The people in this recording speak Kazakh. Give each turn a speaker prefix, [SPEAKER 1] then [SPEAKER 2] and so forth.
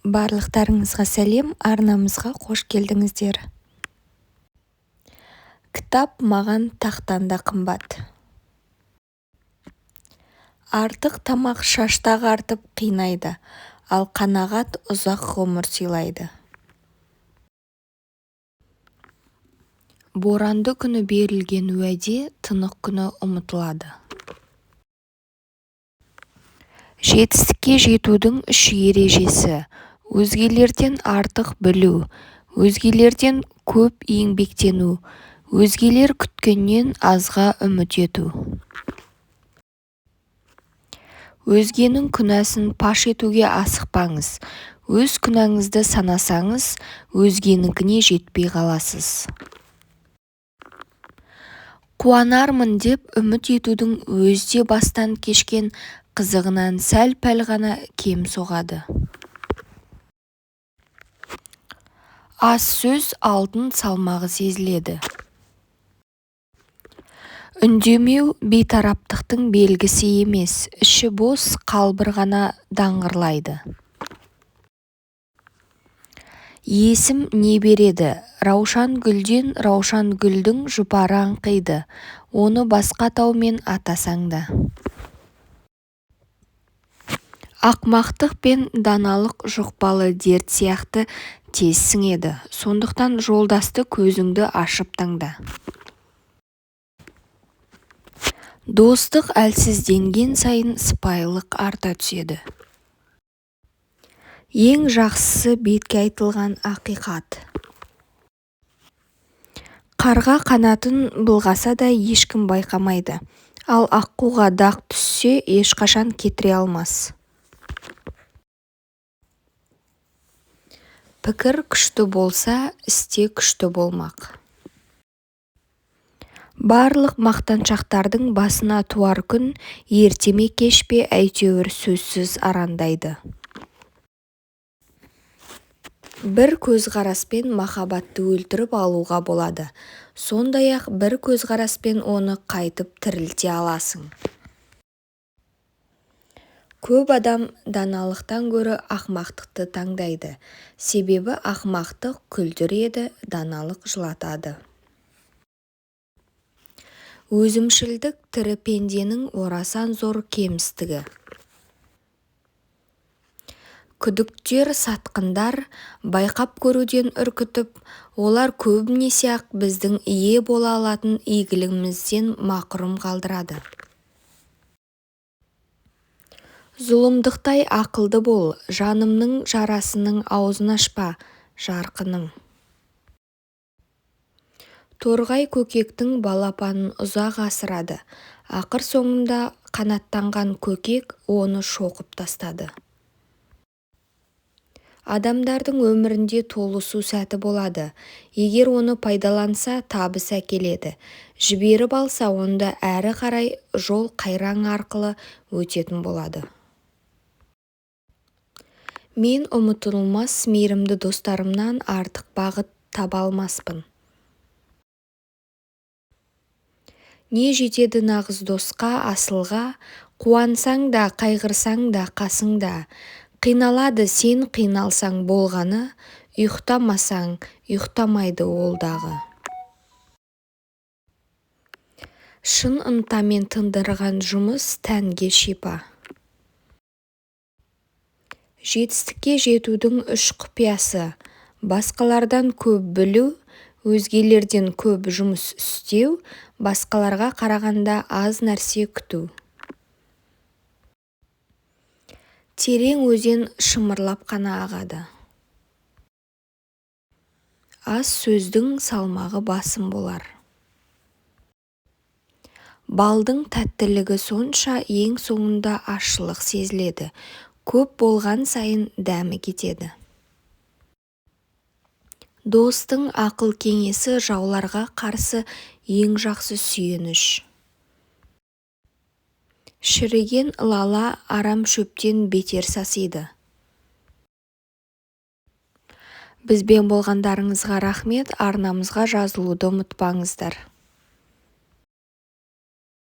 [SPEAKER 1] Барлықтарыңызға сәлем, арнамызға қош келдіңіздер. Кітап маған тақтан да қымбат. Артық тамақ шашты ағартып, қинайды, ал қанағат ұзақ ғұмыр сыйлайды. Боранды күні берілген уәде тынық күні ұмытылады. Жетістікке жетудің үш ережесі: өзгелерден артық білу, өзгелерден көп еңбектену, өзгелер күткеннен азға үміт ету. Өзгенің күнәсін паш етуге асықпаңыз, өз күнәңізді санасаңыз, өзгенікіне жетпей қаласыз. Қуанармын деп үміт етудің өзі де бастан кешкен қызығынан сәл-пәл ғана кем соғады. Аз сөз алтын, салмағы сезіледі. Үндемеу бейтараптықтың белгісі емес, іші бос қалбыр ғана даңғырлайды. Есім не береді раушан гүлден Раушан гүлдің жұпары аңқиды, Оны басқа атаумен атасаң да. Ақымақтық пен даналық жұқпалы дерт сияқты тез сіңеді, сондықтан жолдасты көзіңді ашып таңда. Достық әлсізденген сайын сыпайылық арта түседі. Ең жақсысы бетке айтылған ақиқат. Қарға қанатын былғаса да ешкім байқамайды, ал аққуға дақ түссе ешқашан кетіре алмас. Пікір күшті болса, іс те күшті болмақ. Барлық мақтаншақтардың басына туар күн ерте ме кеш пе әйтеуір сөзсіз арандайды. Бір көзқараспен махаббатты өлтіріп алуға болады, сондай-ақ бір көзқараспен оны қайтып тірілте аласың. Көп адам даналықтан гөрі ақымақтықты таңдайды, себебі ақымақтық күлдіреді, даналық жылатады. Өзімшілдік тірі пенденің орасан зор кемістігі. Күдіктер сатқындар, байқап көруден үркітіп, олар көбінесе-ақ бізді ие бола алатын игілігімізден мақұрым қалдырады. Зұлымдықтай ақылды бол, жанымның жарасының аузын ашпа, жарқыным. Торғай көкектің балапанын ұзақ асырады, ақыр соңында қанаттанған көкек оны шоқып тастады. Адамдардың өмірінде толысу сәті болады, егер оны пайдаланса табыс әкеледі, жіберіп алса онда әрі қарай жол қайраңы арқылы өтетін болады. Мен ұмытылмас мейірімді достарымнан артық бағыт таба алмаспын. Не жетеді нағыз досқа, асылға, Қуансаң да, қайғырсаң да қасыңда. Қиналады сен қиналсаң болғаны, Ұйықтамасаң, ұйықтамайды ол дағы. Шын ынтамен тындырған жұмыс тәнге шипа. Жетістікке жетудің үш құпиясы: басқалардан көп білу, өзгелерден көп жұмыс істеу, басқаларға қарағанда аз нәрсе күту. Терең өзен шымырлап қана ағады. Аз сөздің салмағы басым болар. Балдың тәттілігі сонша ең соңында ащылық сезіледі, көп болған сайын дәмі кетеді. Достың ақыл-кеңесі жауларға қарсы ең жақсы сүйеніш. Шіріген лала арамшөптен бетер сасиды. Бізбен болғандарыңызға рахмет, арнамызға жазылуды ұмытпаңыздар.